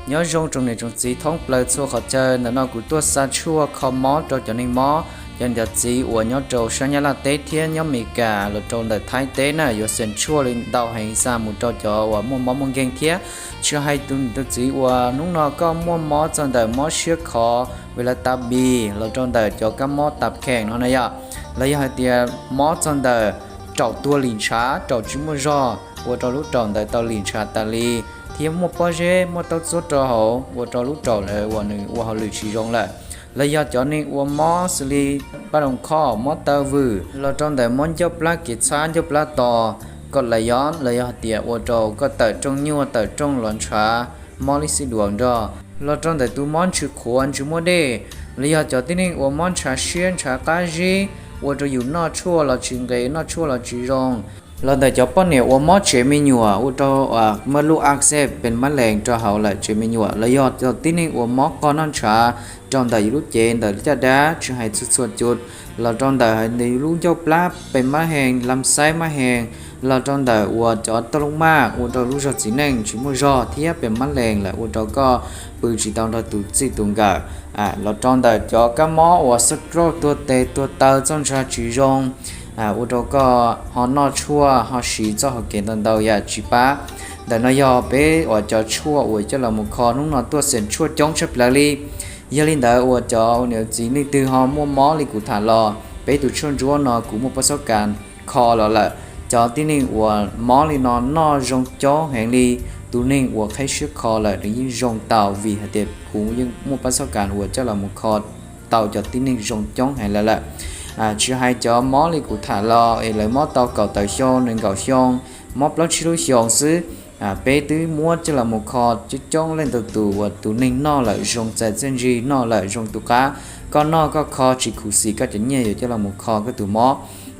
Nyob zoo tsoom niam tsoom txiv thoob plaws txhua qhov chaw. Ntawm no kuv tuaj xa tshuaj kho mob rau cov neeg mob, cov niam cov txiv uas nyob rau sab Nyab Laj teb thiab nyob Amelikas los rau ntawm Thaib teb na, yuav xeem tshuaj li ntau heev xa mus rau cov uas muaj mob muaj nkeeg thiab. Tsis hais tus niam tus txiv uas hnub no koj muaj mob txog ntawm mob siab khov, vim lawv tas npis los rau ntawm cov kab mob tas kheem no na yom, los yog hais tias mob txog ntawm raum tuag lim ntshav, raum tsis muaj zog, ua rau lub raum ntawd tau lim ntshav tas li, thiab muaj pob zeb muaj taub txuab rau hauv, ua rau lub raum lawm uas nws ua hauj lwm tsis zoo lawm. Los yog cov neeg uas mob xws li paj doos khob, mob taw vwm, los rau ntawm mob ncauj plab kev txhab, ncauj plab tos, koj lais yob, los yog hais tias ua rau koj tawm rooj nyuag, tawm rooj los ntshav, mob li xib duas nrog, los rau ntawm tus mob ntsws qhuav ntsws muaj dej, los yog cov tib neeg uas mob ntshav siab ntshav qab zib, ua rau yus noj tshuaj los tsis nqes, noj tshuaj los tsis zoo, los ntawm cov poj niam uas mob tsev me nyuam ua rau mab lub axeb pes mab lees rau hauv lawm tsev me nyuam, los yog cov tib neeg uas mob qog noj ntshav rau ntawm yus lub cev ntawm caj dab, tsis hais txhua txhua cus, los rau ntawm yus lub ncauj plab pes mab hees, lam xaib mab hees, los rau ntawm uas cov toj lub maj ua rau lub zog txiv neej tsis muaj zog thiab pes mab lees lawm ua rau koj pw tsis tau nrog tus txij tus nkawm, los rau ntawm cov kab mob uas stroke, tuag tes tuag taw, txoj ntsa tsis zoo, ua rau koj ho noj tshuaj ho siv txoj hau kev ntau ntau yam tsis pab. Ntawm no yog peb uas cov tshuaj uas coj los mus kho hnub no tuaj xeem tshuaj coob tshaj plaws li. Yog li ntawd uas cov ua niam txiv leej twg ho muaj mob li kuv tham los, peb tus tshuaj ntsuab no kuv muaj pab xob kas kho los lawm. Cov tib neeg uas mob li no noj zoo coob heev li. Tus neeg uas qheb siab kho lawm nws yeej zoo tau vim hais tias kuv yeej muaj pab xob kas uas coj los mus kho tau cov tib neeg zoo coob heev lawm lawm. Tsis hais cov mob li kuv tham los es lawv mob tau kaum tawm xyoo, nees nkaum xyoo, mob plaub tsib lub xyoo xwb, peb twb muab coj los mus kho coob coob leej ntau tus uas tus neeg noj lawm zoo txais txiaj ntsig, noj lawm zoo tus qab. Koj noj koj kho tsis khuv xim koj cov nyiaj yuav coj los mus kho koj tus mob.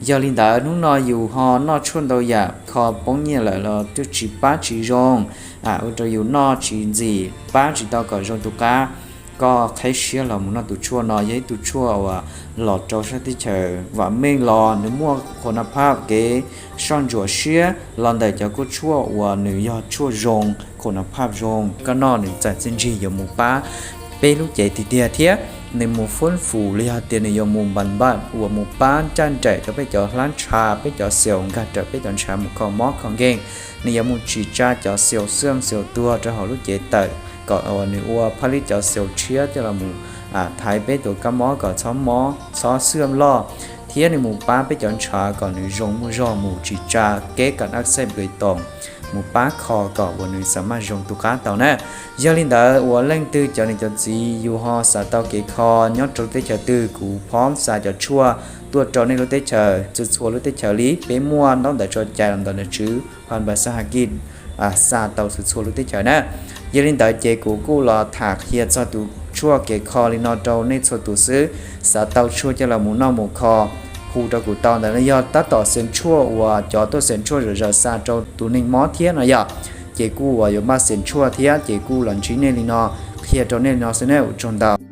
Yog li ntawd hnub no yus ho noj tshuaj ntau yam kho poob nyiaj lawm los twb tsis pab tsis zoo, ua rau yus noj tsis ntxim, pab tsis tau kom zoo tus qab. Koj qheb siab los mus noj tus tshuaj no, yog ib tug tshuaj uas los rau sab teb chaws vam meej los nws muaj qhuas nab phaj kev soj ntsuam siab los ntawm cov kua tshuaj uas nws yog tshuaj zoo, qhuas nab phaj zoo, koj noj nws txais txiaj ntsig yuav mus pab peb lub cev tiag tiag thiab nws mus foob fum los yog tias nws yuav mus npas npaj uas mus pab ncaj nraim rau peb cov hlab ntsha, peb cov xaus nkag raws peb cov ntshav mus kho mob kho nkeeg. Nws yuav mus tsim tsa cov xaus xwb xaus tuag rau hauv lub cev tawm kom uas nws ua phaj lib cov xaus tshiab coj los mus thaiv peb tus kab mob kom txhob mob txhob xwb loj, thiab nws mus pab peb cov ntshav kom nws zoo muaj zog, mus tsim tsa keb kas axeb npes toos, mus pab kho kom uas nws xam maj zoo tus qab tau na. Yog li ntawd uas leej twg cov niam cov txiv yus ho xav tau kev kho nyob rau lub teb chaws twg, kuv phob xa cov tshuaj tuaj rau nej lub teb chaws, txhua txhua lub teb chaws li. Peb muaj ntaub ntawv tso cai los ntawm nom tswv Phan Npas Xab Ha Kij xa tau txhua txhua lub teb chaws na. Yog li ntawd ces kuv kuj los tham qhia txog tus tshuaj kev kho li no rau nej txhua tus xwb. Xav tau tshuaj coj los mus noj mus kho, hu rau kuv tau ntawm no. Yog tab tom xeem tshuaj uas cov tuaj xeem tshuaj zom zaws xa rau tus neeg mob thiab no yom, ces kuj uas yuav maj xeem tshuaj thiab ces kuj los ntsib nej li no, qhia rau nej li no xwb na, ua tsaug ntau.